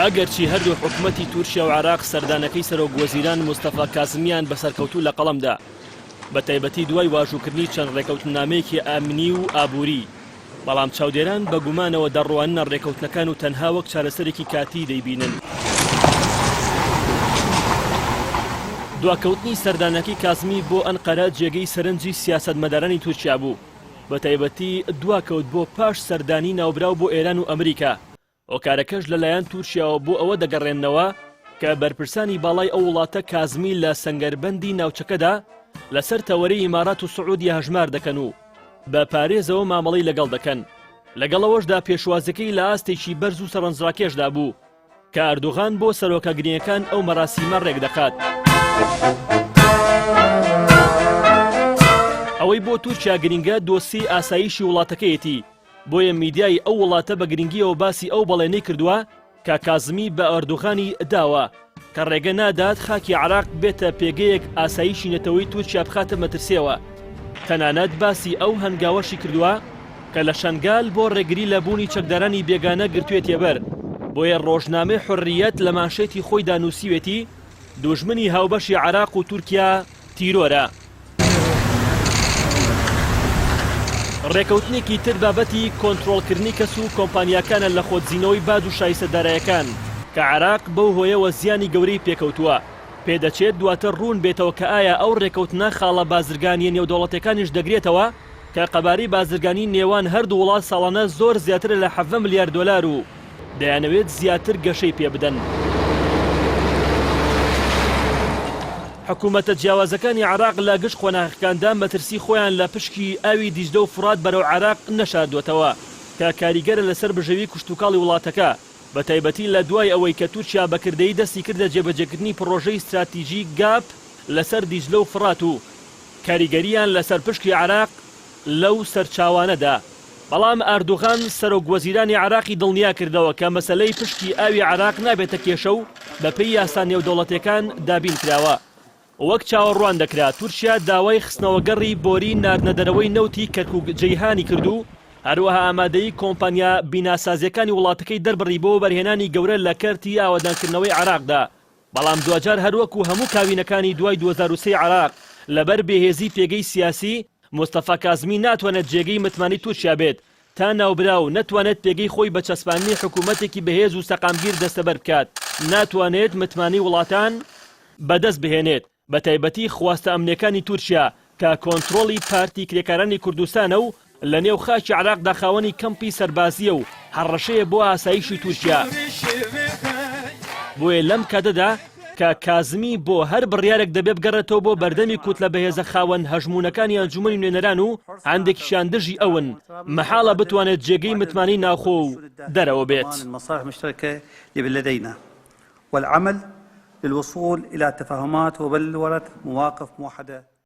ئەگەرچی هەردوو حکومەتی تورکیا و عێراق سەردانەکەی سەرۆک وەزیران مستەفا کازمیان بە سەرکەوتوو لە قەڵەم دا، بەتایبەتی دوای واژووکردنی چەند ڕێکەوتننامەیەکی ئەمنی و ئابووری، بەڵام چاودێران بە گومانەوە دەڕواننە ڕێکەوتنەکان و تەنها وەک چارەسەرێکی کاتی دەیبینن. دواکەوتنی سەردانەکەی کازمی بۆ ئەنقەرە جێگەی سەرنجی سیاسەتمەدارانی تورکیا بوو، بەتایبەتی دواکەوت بۆ پاش سەردانی ناوبراو بۆ ئێران و ئەمریکا، هۆکارەکەش لەلایەن تورکیاوە بۆ ئەوە دەگەڕێننەوە کە بەرپرسانی باڵای ئەو وڵاتە کازمی لە سەنگەربەندی ناوچەکەدا لەسەر تەوەرەی ئیمارات و سعودیە هەژمار دەکەن و بە پارێزەوە مامەڵەی لەگەڵ دەکەن. لەگەڵ ئەوەشدا پێشوازیەکەی لە ئاستێکی بەرز و سەرنجڕاکێشدا بوو کە ئەردۆغان بۆ سەرۆکە گرینگەکان ئەو مەراسیمە ڕێکدەخات. ئەوەی بۆ تورکیا گرینگە دۆسیەی ئاسایشی وڵاتەکەیەتی، بۆیە میدیای ئەو وڵاتە بە گرنگییەوە باسی ئەو بەڵێنەی کردووە کە کازمی بە ئەردوغانی داوە کە ڕێگە نادات خاکی عێراق بێتە پێگەیەک ئاسایشی نەتەوەی تورکیا بخاتە مەترسیەوە، تەنانەت باسی ئەو هەنگاوەشی کردووە کە لە شەنگال بۆ ڕێگری لە بوونی چەکدارانی بێگانە گرتوێتیەبەر، بۆیە ڕۆژنامەی حوڕیەت لە مانشێتی خۆیدا نووسیوێتی، دوژمنی هاوبەشی عێراق و تورکیا تیرۆرە. ڕێکەوتنێکی تر بابەتی کۆنترۆڵکردنی کەس و کۆمپانیاکانە لە خۆدزینەوەی باج و شایستە دارایەکان کە عێراق بەو هۆیەوە زیانی گەورەی پێکەوتووە، پێدەچێت دواتر ڕوون بێتەوە کە ئایا ئەو ڕێکەوتنە خاڵە بازرگانییە نێودەوڵەتیەکانیش دەگرێتەوە کە قەبارەی بازرگانی نێوان هەردوو وڵات ساڵانە زۆر زیاترە لە 17 ملیار دۆلار و دەیانەوێت زیاتر گەشەی پێبدەن. حکومەتە جیاوازەکانی عێراق لە گشت قۆناغەکاندا مەترسی خۆیان لە پشکی ئاوی دیجلە و فوڕات بەرەو عێراق نەشاردووەتەوە کە کاریگەرە لەسەر بژێوی کشتوکاڵی وڵاتەکە بەتایبەتی لە دوای ئەوەی کە تورکیا بە کردەیی دەستی کردە جێبەجێکردنی پڕۆژەی ستراتیجی گاپ لەسەر دیجلە و فوڕات و کاریگەرییان لەسەر پشکی عێراق لەو سەرچاوانەدا. بەڵام ئاردوغان سەرۆک وەزیرانی عێراقی دڵنیا کردەوە کە مەسەلەی پشکی ئاوی عێراق نابێتە کێشە و بەپێی یاسا نێودەوڵەتیەکان دابین کراوە. وەک چاوەڕوان دەکرا تورکیا داوای خستنەوەگەڕی بۆری ناردنەدەرەوەی نەوتی کەرکوک جەیهانی کرد و هەروەها ئامادەیی کۆمپانیا بیناسازیەکانی وڵاتەکەی دەربڕی بۆ وەبەرهێنانی گەورە لە کەرتی ئاوەدانکردنەوەی عێراقدا بەڵام دواجار هەروەکو هەموو کابینەکانی دوای 2003 عێراق لەبەر بێهێزی پێگەی سیاسی، مستەفا کازمی ناتوانێت جێگەی متمانەی تورکیا بێت تا ناوبراو نەتوانێت پێگەی خۆی بە چەسپاندنی حکوومەتێکی بەهێز و سەقامگیر دەستەبەر بکات ناتوانێت متمانەی وڵاتان بەدەست بهێنێت. بەتایبەتی خواستە ئەمنیەکانی تورکیا کە کۆنترۆڵی پارتی کرێکارانی کوردستانە و لە نێو خاکی عێراقدا خاوەنی کەمپی سەربازیە و هەڕەشەیە بۆ ئاسایشی تورکیا. بۆیە لەم کاتەدا کە کازمی بۆ هەر بڕیارێک دەبێ بگەڕێتەوە بۆ بەردەمی کوتلە بەهێزە خاوەن هەژموونەکانی ئەنجومەنی نوێنەران و هەندێکیشیان دژی ئەون، مەحاڵە بتوانێت جێگەی متمانەی ناوخۆ و دەرەوە بێت. والعمل للوصول إلى تفاهمات وبلورة مواقف موحدة.